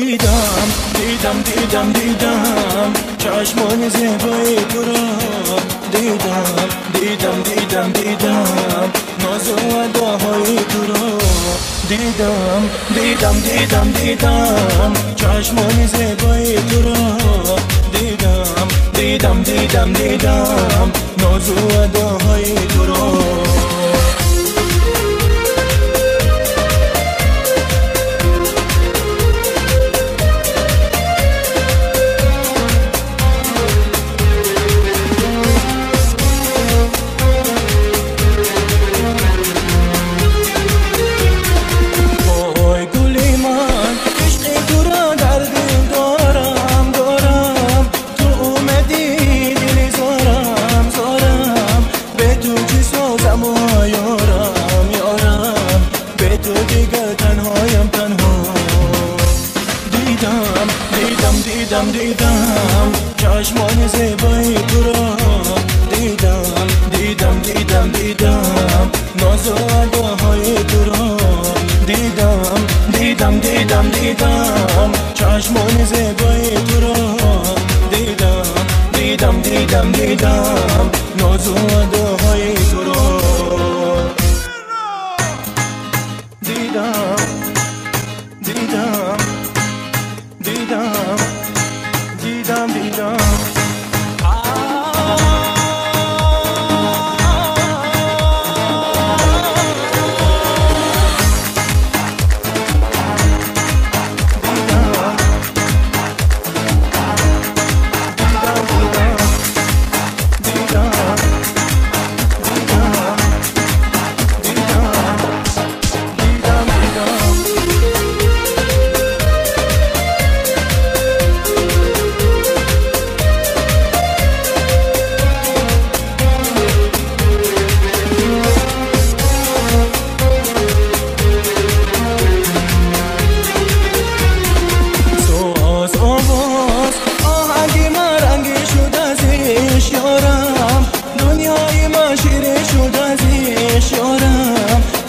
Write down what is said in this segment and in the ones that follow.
Дидам, дидам, дидам, дидам чашмони зебои туро. Дидам, дидам, дидам, дидам нозу адоҳои туро. Дидам, дидам, дидам, дидам чашмони зебои туро. Дидам, дидам, дидам, дидам нозу адоҳои туро. Дидам, дидам чашмони зебои туро. Дидам, дидам, дидам, дидам нозу адоҳои туро. Дидам, дидам, дидам, дидам чашмони зебои туро. Дидам, дидам, дидам, дидам нозу адоҳои туро. Дидам, дидам, дидам, дидам, дидам.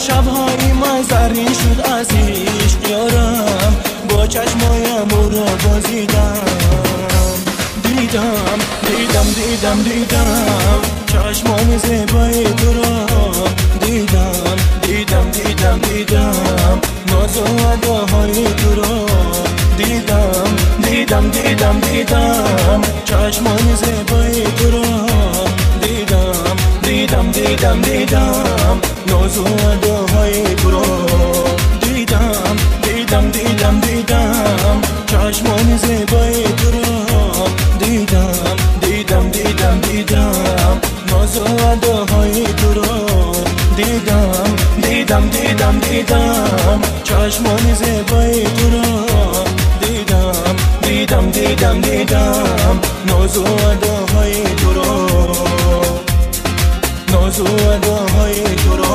Шабҳои ман заррин шуд аз ишқ ёрам, бо чашмоям ӯро бозидам. Дидам, дидам, дидам, дидам чашмони зебои туро. Дидам, дидам, дидам, дидам нозу адоҳои туро. Дидам, дидам, дидам, дидам чашмони зебои туро. Дидам, дидам, дидам, дидам нозу адоҳои туро. Дидам, дидам, дидам, дидам чашмони зебои туро. Дидам, дидам, дидам, дидам нозу адоҳои туро. Дидам, дидам, дидам, дидам чашмони зебои туро. Дидам, дидам, дидам, дидам нозу адоҳои туро. Нозу адоҳои туро.